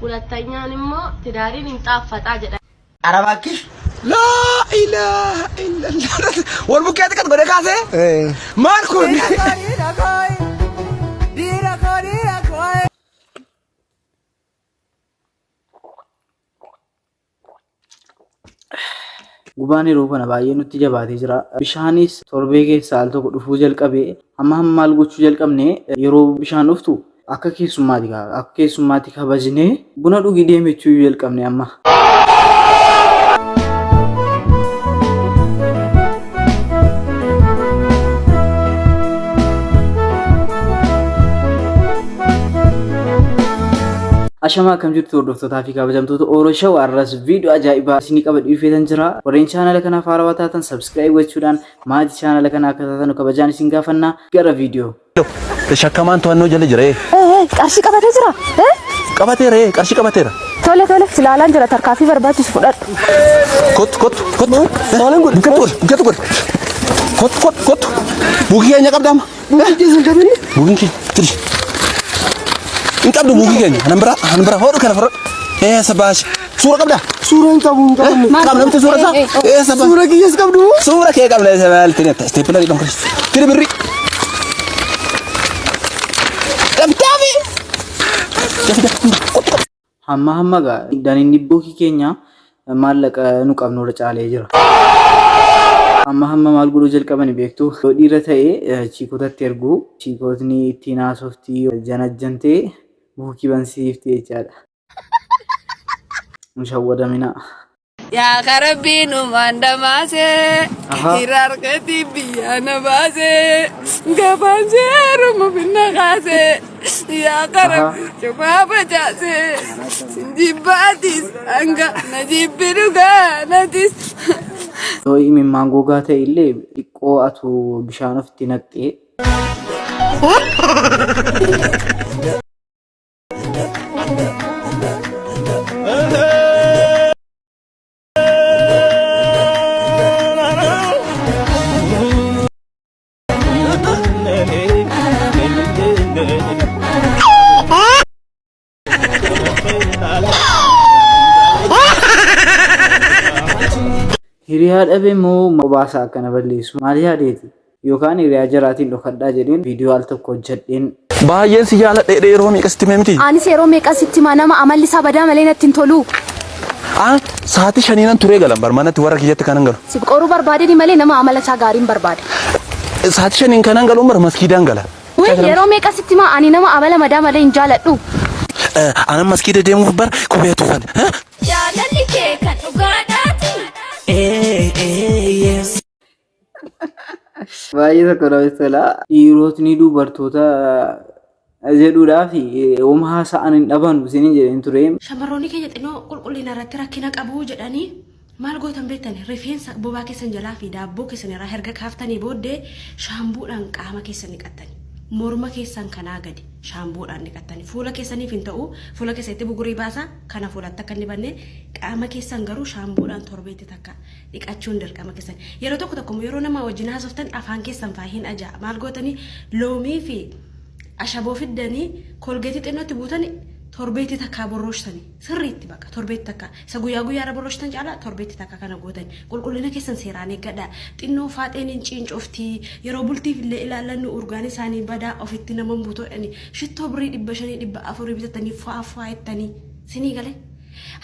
Hulattanyaan immoo tidaariin hin xaaffaxaa jedha. Ara baakkish. Laa ilaaha illallah. Wal bukkee xiqqat godhee kaasee. Maal kun? Gubaan yeroo kana baay'ee nutti jabaatee jira. Bishaanis torbee keessaa al tokko dhufuu jalqabe. Amma hamma maal gochuu jalqabne yeroo bishaan dhuftu akka keessummaati akka keessummaatti kabajnee buna dhugi deemi jechuu jalqabne amma. Ashamaa akkam jirtu hordoftootaa fi kabajamtoota Oro Show har'as viidiyoo ajaa'ibaa isinii qabadhee dhufeetan jira. Warreen chaanala kanaaf haarawaa taatan subscribe gochuudhaan maatii chaanala kanaa akka taatan kabajaan isin gaafanna gara viidiyoo. Shakkamaan to'annoo jala jira. Qarshii qabatee jira. Qabateera qarshii qabateera. Tole tole silaalaan jira tarkaanfii barbaachisu fudhadhu. Kottu kottu kottu. Maalan godhe? Bukkatti godhe bukkatti godhe. Kottu kottu kottu. Buukii keenya qabda amma. Buukii keessa hin qabinne. Buukiin keenya fidi. Hin qabdu buukii keenya. Anan bira anan bira hodhu kana fudhadhu. Eessa baasi. Suura qabdaa? Suura hin qabu hin qabu. Qabna miti suura isaa? Eessa baasi. Suura kiyyas qabdu. Suura kee qabna eessa maal tini atta isteepilarii qabna. Fidi birri. Dabtaafi. Dafi dafi. Kottu kottu. Hamma hamma gaa daninni bookii keenya maallaqa nu qabnu irra caalee jira. Hamma hamma maal godhuu jalqabani beektu yoo dhiira ta'e chiikotatti ergu chiikotni ittiin haasofti janajjantee buukii bansiifti jechaadha. Hin shawwadaminaa. Yaa ka rabbiin uumaan dhamaasee Ahaa. hiraar keetii biyyaa na baasee gafaan seeruma finna kaasee yaa ka Ahaa. rabbi cufaa facaasee sin jibbaatis hanga na jibbi dhugaa natis. Yoo imimmaan gogaa ta'e illee xiqqoo atu bishaan ofitti naqxee Hiriyaa dhabe moo qobaasaa akkana balleessu maal yaadeeti? Yookaan hiriyaa jaraatiin dhokadhaa jedheen viidiyoo al tokko hojjedheen. Baay'een si jaaladha jedhee yeroo meeqa sitti himee miti? Anis yeroo meeqa sitti himaa nama amalli isaa badaa malee natti hin tolu. Aan sa'aatii shaniinan turee galan bar manatti warra kiyyatti kanan galu. Si qoruu barbaadeni malee nama amala isaa gaariin barbaada. Sa'aatii shaniin kanan galu bar maskiidaan gala. Wii yeroo meeqa sitti himaa ani nama amala madaa malee hin jaaladhu. Anan maskiida deemuuf bar kophee tuufan. Jaalalli kee kan dhugaadhaati. Baay'ee tokko namatti tola. Dhiirotni dubartoota jedhuudhaaf homaa haasa'an hin dhabanu isiniin jedheen ture. Shamarroonni keenya xinnoo qulqullina irratti rakkina qabu jedhanii maal gootan beektan rifeensa bobaa keessan jalaa fi daabboo keessan irraa erga kaaftanii booddee shaambuudhaan qaama keessan dhiqattani. Morma keessan kanaa gadi shaambuudhaan dhiqattani. Fuula keessaniif hin ta'u fuula keessanitti bugurii baasa kana fuulatti akka hin dibanne qaama keessan garuu shaambuudhaan torbeetti takka dhiqachuun dirqama keessan. Yeroo tokko tokko yeroo nama wajjin haasoftan afaan keessan faa hin ajaa'a. Maal gootanii loomii fi ashaboo fiddanii kolgeetii xinnootti buutanii torbeetti takkaa borrooshtanii sirriitti bakka torbeetti takkaa isa guyyaa guyyaarra borrooshitan caalaa torbeetti takka kana gootan qulqullina keessan seeraan eeggadha. Xinnoo faaxeen hin ciincofti yeroo bultiif illee ilaallannu urgaan isaanii badaa ofitti nama hin buutoodhani shittoo birrii 500 400 bitatanii faa faa jettanii sinii galee.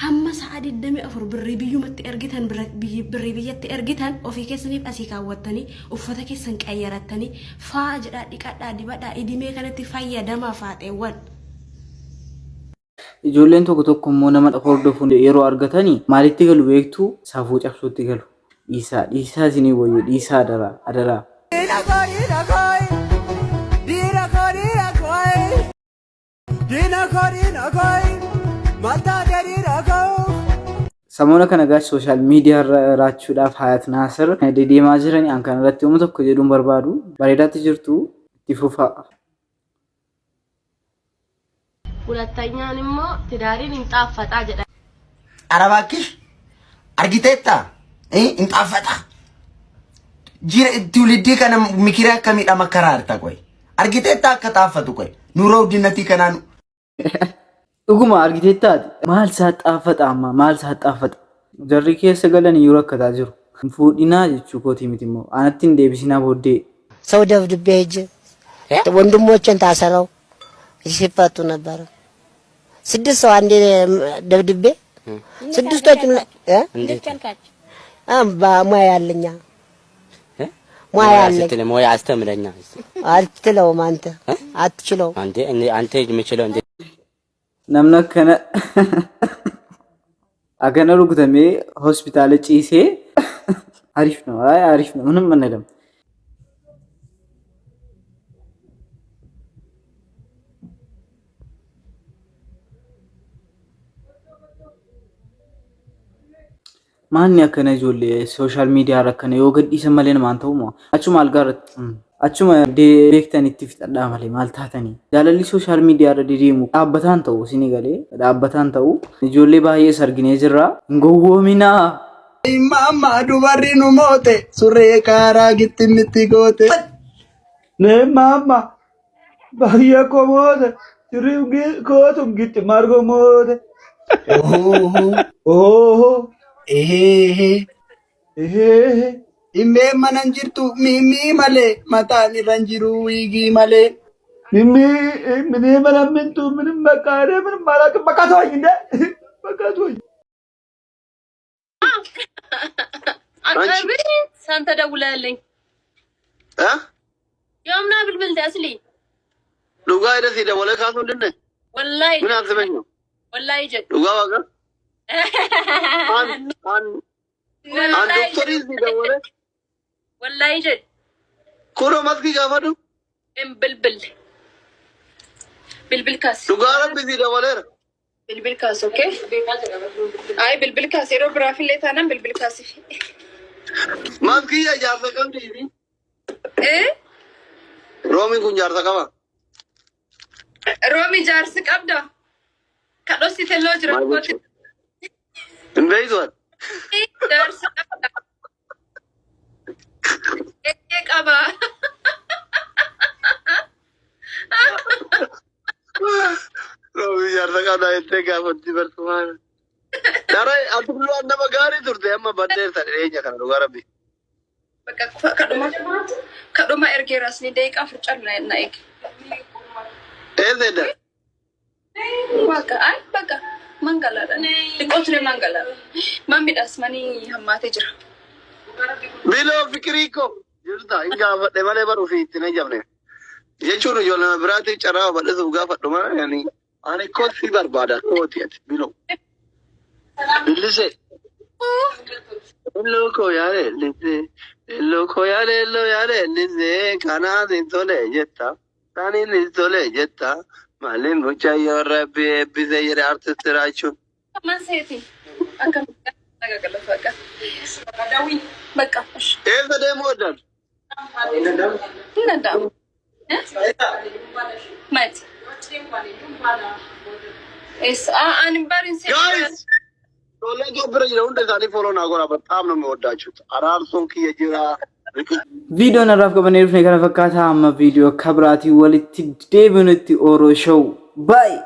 Hamma sa'a 24 birrii biyyumatti ergitan birrii biyyatti ergitan ofii keessaniif asii kaawwattanii uffata keessan qayyarattanii faa jedhaa dhiqadhaa dibadhaa idimee kanatti fayyadamaa faaxeewwan. Ijoolleen tokko tokko immoo nama hordofuun yeroo argatanii maalitti galu beektuu? Safuu cabsuutti galu. Dhiisaa dhiisaa isinii wayyo dhiisaa adaraa adaraa. Samoona kana gaa sooshaal miidiyaa irra raachuudhaaf Hayat Naasir dedeemaa jirani an kana irratti hooma tokko jedhuun barbaadu bareedaatti jirtu itti fufaa. Hulattanyaan immoo tidaariin hin xaaffaxaa jedha. Ara baakkish argiteetta hin xaaffaxa. Jira tuuliddii kana mikiraa akkamiidha makkaraa harta qoy. Argiteetta akka xaaffatu qoy. Nuuroo guddinatii kanaan. Dhuguma argiteettaati. Maal isaa xaafata amma maal isaa xaafata. Jarri keessa galan iyyuu rakkataa jiru. Hin fuudhinaa jechuu kootii miti immoo. Anatti hin deebisinaa booddee. ሰው ደብድቤ ሄጄ ወንድሞችን ታሰረው ሲፈቱ ነበረ። ስድስት ሰው አንዴ ደብድቤ ስድስቶቹን ሙያ ያለኛ ሙያ ያለኝ ስትል ሙያ አስተምረኛ። አትችለውም፣ አንተ አትችለውም። አንተ አንተ የምችለው እንዴ? Namni akkana akkana rukutamee hospitaala ciisee አሪፍ ነው። አይ አሪፍ ነው። ምንም አንልም። Maanni akkana ijoollee social media irra akkana yoo gadhiisan malee namaan ta'u moo achuma algaa irratti achuma beektanitti fixadhaa malee maal taatanii jaalalli social media irra dedeemu dhaabbataan ta'u isinii galee dhaabbataan ta'u ijoollee baay'ees arginee jirra hin gowwoominaa. Mamma dubarri nu moote surree kaaraa gittimitti goote. Nee mamma baay'ee koo moote sirrii kootu gitti margo moote. Oho. Eheehe. Eheehe. Immee mana hin jirtu mimmii malee mataan irra hin jiru wiigii malee. ሚሚ ምን መለምንቱ ምንም በቃ እኔ ምንም አላውቅም። በቃ ተወኝ እንደ በቃ ተወኝ። ሳንተ ደውለህልኝ የምና ብልብል አስሊ Dhugaa jedhe si dabalee kaasuu hin dandeenye. ወላሂ Min haasofee jiru. ወላሂ ጀ Dhugaa waaqa. An an an doktorii si dabalee. ወላሂ ጀ Kunoo maskii gaafadhu. bilbil bilbil kaas Dhugaa rabbi si dabaleera. Bilbil kaas, okay? Ay, bilbil kaas yeroo biraafillee taanaan bilbil kaasif. Maskii jaarsa qabdi. Eh? Roomiin kun jaarsa qaba. Roomi jaarsi qabda. Kadhossi telloo jira. Maal jechuudha? Hin beektu ati. Jaarsi qabda. Eeyyee qaba. Roomi jaarsa qabda jettee gaafatti barsumaan. Dara ati duraan nama gaarii turte amma baddeessa dhiyeenya kana dhugaa rabbi. Bakka kadhuma kadhuma ergeeras ni daqiiqaa afur calu na eege. Eessa edda? Bakka ay bakka mangalaadha. Xiqqoo ture mangalaadha. Mammiidhaas manii hammaatee jira. Biloo fikirii koo jirta hin gaafadhe malee baruu fi ittiin hin jabne. Jechuun ijoollee biraatti carraa bal'isuuf gaafadhu malee yani ani kooti barbaada kooti ati biloo. Lillise. Illoo koo yaale lillise. Illoo koo yaale illoo yaale lillise. Kanaaf hin tole jetta. Kaniin hin tole jetta. Maaliin mucayyoo rabbi eebbise jedhe artisti Raachuun. Man seeti. Akkam galata bakka. Bakka. Eessa deemuu oddan? Hin danda'amu. Mati. Eessa? Ani barin Guys! Ijoollee Itoophiyaa jira hunda isaanii follow naa godhaa በጣም ነው የሚወዳችሁት። Araarsoon kiyya jira. Viidiyoon har'aaf qabannee dhufne kana fakkaata amma viidiyoo kabiraatiin walitti deebinutti Oro Show. Bye!